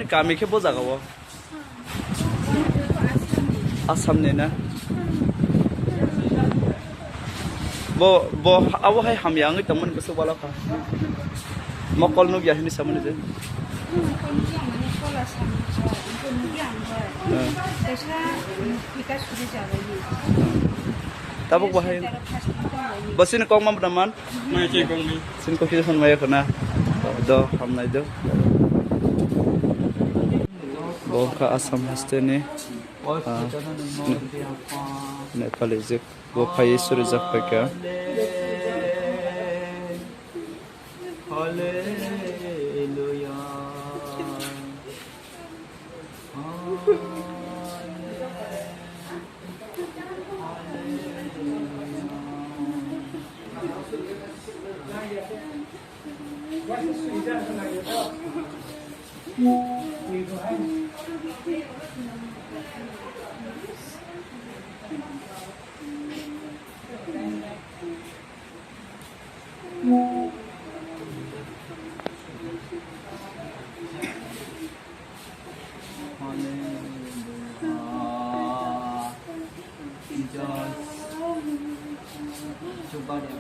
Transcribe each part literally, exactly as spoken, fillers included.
Kami khe bo jaga o. Assam ni na? Bo, bo, abo hai hamya wngwi tongmani bwswk balo kha. Mokol nukya hwnwi samani je. Hmm. Tabuk bahai. Bo sini kok mam bwna man? Mai khe kok ni. Sini kok kisa maya khuna. Do, hamnai do. Bo wngkha Assam hostel ni, ah, Nepali jwk. Bo phaiwi surijak phaikha. Hallelujah. Jesus. Chubaria.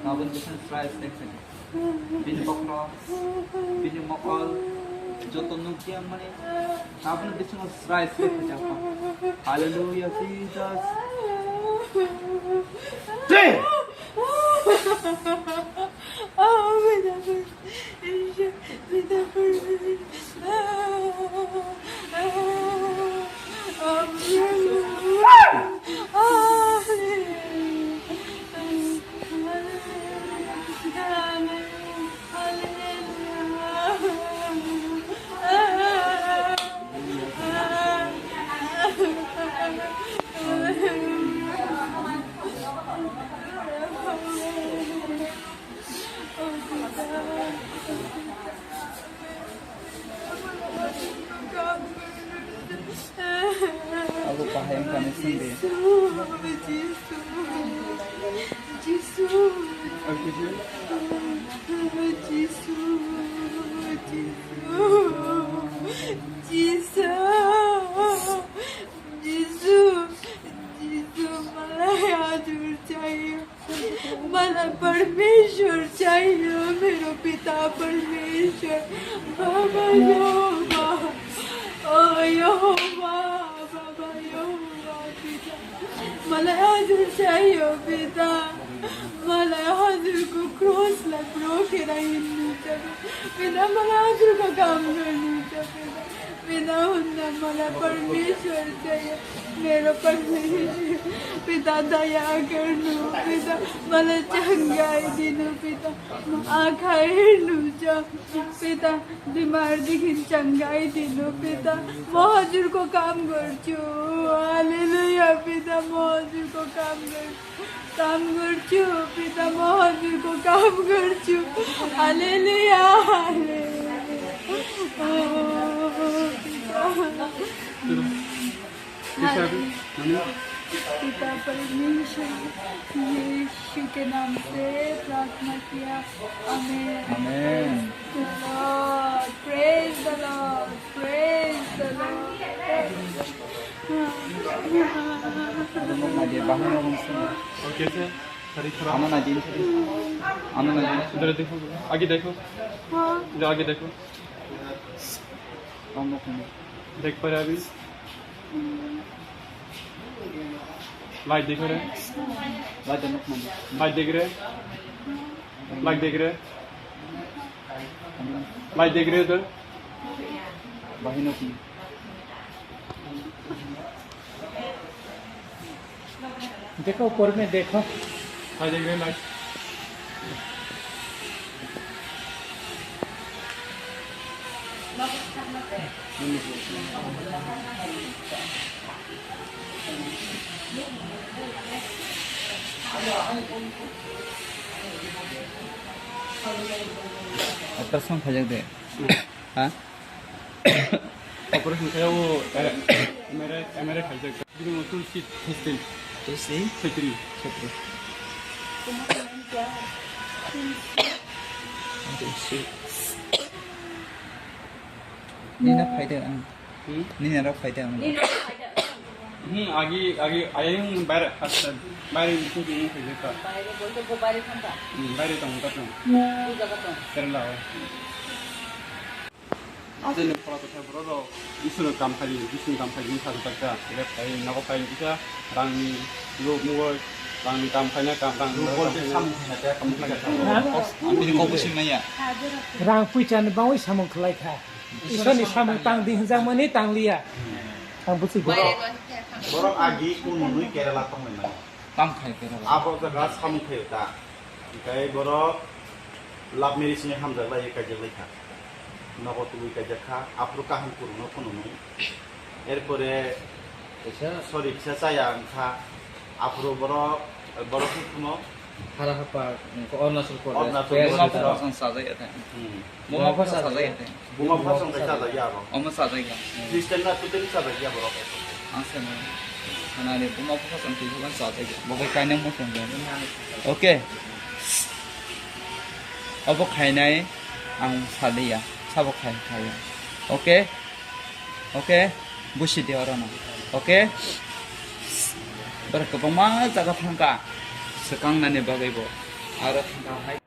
Tabuk bising Christ eksa. Bini bokhorok, bini mokol, joto nukya mani. Tabuk bising Christ eksa. Hallelujah, Jesus. Hey! Abo bahai wngkha ni sindi. Jisu, Jisu, Jisu, Jisu, Jisu, Jisu, malai ajur chahiye. Mala Parmeshwar chahiye, mero pita Parmeshwar. Baba Yehovah, oh Yehovah. Malai hajur sayo pita. Malai hajur ko cross la pro kera hinnu chabe. Pita malai hajur ko kam karnu cha pita. Pita hunna malai parmeshwar chayo. Mera parmeshwar. Pita daya karnu pita. Malai changai dinu pita. Akhai nu cha. Pita, bimar dikhin changai dinu, pita, mo hajur ko kam gorchu. Hallelujah, pita, mo hajur ko kam gor-, kam gorchu, pita, mo hajur ko kam gorchu. Hallelujah, hallelujah. Oh, pita. Hallelujah। पिता परमेश्वर यीशु के नाम से प्रार्थना किया। आमेन। Amen। Praise the Lord, praise the Lord, praise the Lord। Ano na din, ano na din, ano na din। इधर देखो, आगे देखो। हाँ। इधर आगे देखो। Ano na din। देख पा रहे अभी? लाइट देख रहे? लाइट देख रहे? लाइट देख रहे? लाइट देख रहे उधर? देखो, ऊपर में देखो। लाइट देख रहे, light. Ultrasound khaijak de. Ha? Operation khaiyao, eh, M R I, M R I khaijak. Bini tulsi, tulsi. Tulsi? Chhetri. Chhetri. Tulsi. Nina phaida ang. Hmm? Nina rok phaida ang. Hmm, agi, agi, ayang bayar, hasta, bayar itu di ini kerja. Bayar, boleh ke bayar kan, Pak? Hmm, bayar itu muka tuh. Itu jaga tuh. Kerala. Asli ni pura tuh saya bro, Isur kam kali, Isur kam kali ini satu tak dah. Kita kali, nako kali kita, rangni, lu mugol, rangni kam kali, kam, rang, lu bol kam kali. Sam, sam, sam, sam, sam. Ini kau pusing nanya. Rang puicha ni bangwi samung khlai kha. Isor ni samung tang di hinjakmani tang liya. Ang busi. Borok, borok agi kununui Kerala tonglaimani. Tam khai Kerala. Abo jaga samung khayo ta. Hinkhe borok love marriage ni hamjak lai, kaijak lai kha. Nogo tubui kaijak kha, aphuru kaham kurungno phununui. Erpore, sorry, kisa chaya wngkha. Aphuru borok, borok wngkhumo. Hara hapa, Arunachal Pradesh, Arunachal Pradesh. Buma pho sajak ya tei. Hmm. Buma pho sajak ya tei. Buma pho sajak ya tei. Buma pho sajak ya abo. Omo sajak ya. Christian na totally sajak ya borok. Ang se mo. Hanani buma pho sajak tei bukan sajak ya. Bo kai kainang mo sajak ya. Okay. Obo khainai ang sajak ya. Sabo khai khai ya. Okay. Okay, busi de oro no. Okay, borok kwbangma jaga thangkha swkang nani bagwi bo, aro thangkha hai.